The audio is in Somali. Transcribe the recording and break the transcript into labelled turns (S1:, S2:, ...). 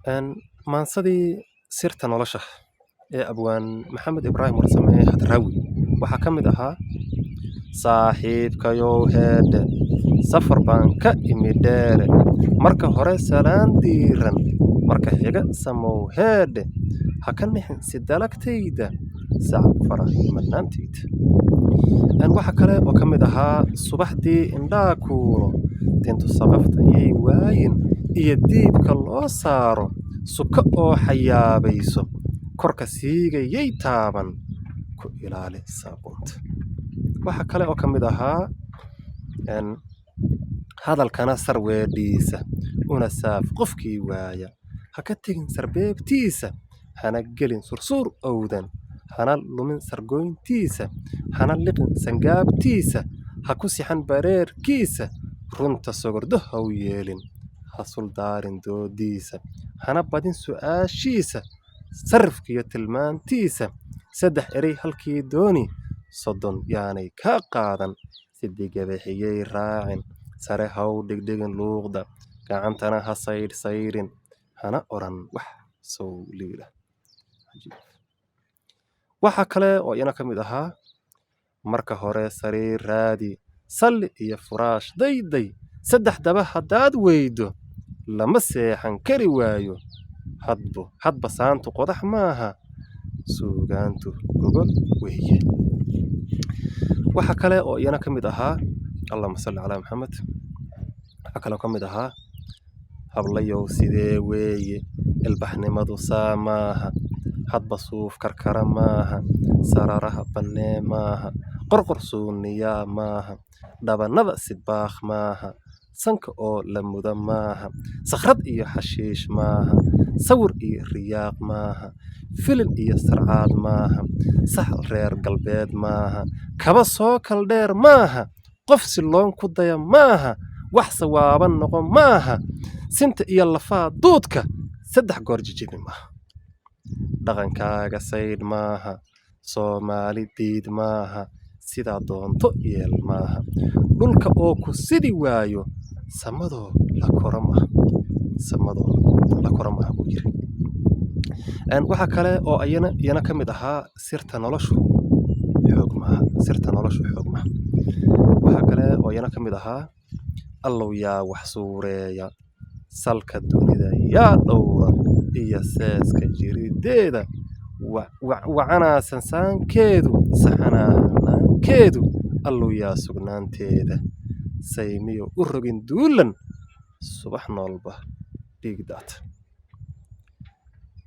S1: Maansadii Sirta Nolosha ee Abwaan Maxamed Ibraahim Warsame Hadraawi waxaa ka mid ahaa: Saaxiibkayow heedhe, safar baan ka imi dheere, marka hore salaan diiran, marka xiga samow heedhe, ha ka nixin si dalagtayda, sacab fara madhnaantayda. Waxaa kale oo ka mid ahaa: Subaxdii indhaa kuulo, tintu saqafta yay waayin, iyo diibka loo saaro, suka oo xayaabayso, korka siigayay taaban, ku ilaali saabuunta. Waxaa kale oo ka mid ahaa: Hadalkana sar weedhiisa, una saaf qofkii waaya, ha ka tegin sarbeebtiisa, hana gelin sursuur owdan, hana lumin sargoyntiisa, hana liqin sangaabtiisa, ha ku sixan bareerkiisa, runta sogordo ha u yeelin, ha suldaarin doodiisa, hana badin su'aashiisa, sarifkiyo tilmaantiisa, saddex erey halkii dooni, 30 yaanay kaa qaadan, sidigabaxiyey raacin, sare ha u dhigdhigin luuqda, gacantana ha saydhsaydhin, hana odhan wax sow liila. Waxaa kale oo iyana ka mid ahaa: Marka hore sariir raadi, salli iyo furaash dayday, saddex daba haddaad weydo, lama seexan kari waayo, hadbu hadba saantu qodax maaha, suugaantu gogol weeye. Waxaa kale oo iyana ka mid ahaa, Allahuma salli calaa Maxamed, waxaa kaloo ka mid ahaa: Hablayow sidee weeye, ilbaxnimadu saa maaha, hadba suuf karkara maaha, sararaha bannee maaha, qorqor suuniyaa maaha, dhabannada sibaakh maaha, sanka oo la mudo maaha, sakhrad iyo xashiish maaha, sawir iyo riyaaq maaha, filin iyo sarcaad maaha, saxal reer galbeed maaha, kaba soo kal dheer maaha, qof siloon ku daya maaha, wax sawaaban noqon maaha, sinta iyo lafaha duudka saddex goor jijibi maaha, dhaqankaaga saydh maaha, Soomaali diid maaha, sidaa doonto yeel maaha, dhulka oo ku sidi waayo, samadoo la koro maaha, samadoo la koro maaha, buu yiri. Waxaa kale oo iyana ka mid ahaa: Sirta Noloshu Xoog Maaha, Sirta Noloshu Xoog Maaha. Waxaa kale oo iyana ka mid ahaa: Allow yaa wax suureeya, salka dunida yaa dhowra, iyo seeska jirideeda, wacanaa sansaankeedu, saxanaa hanaankeedu, Allow yaa sugnaanteeda saymiyo u rogin duulan, subax noolba dhiig daata.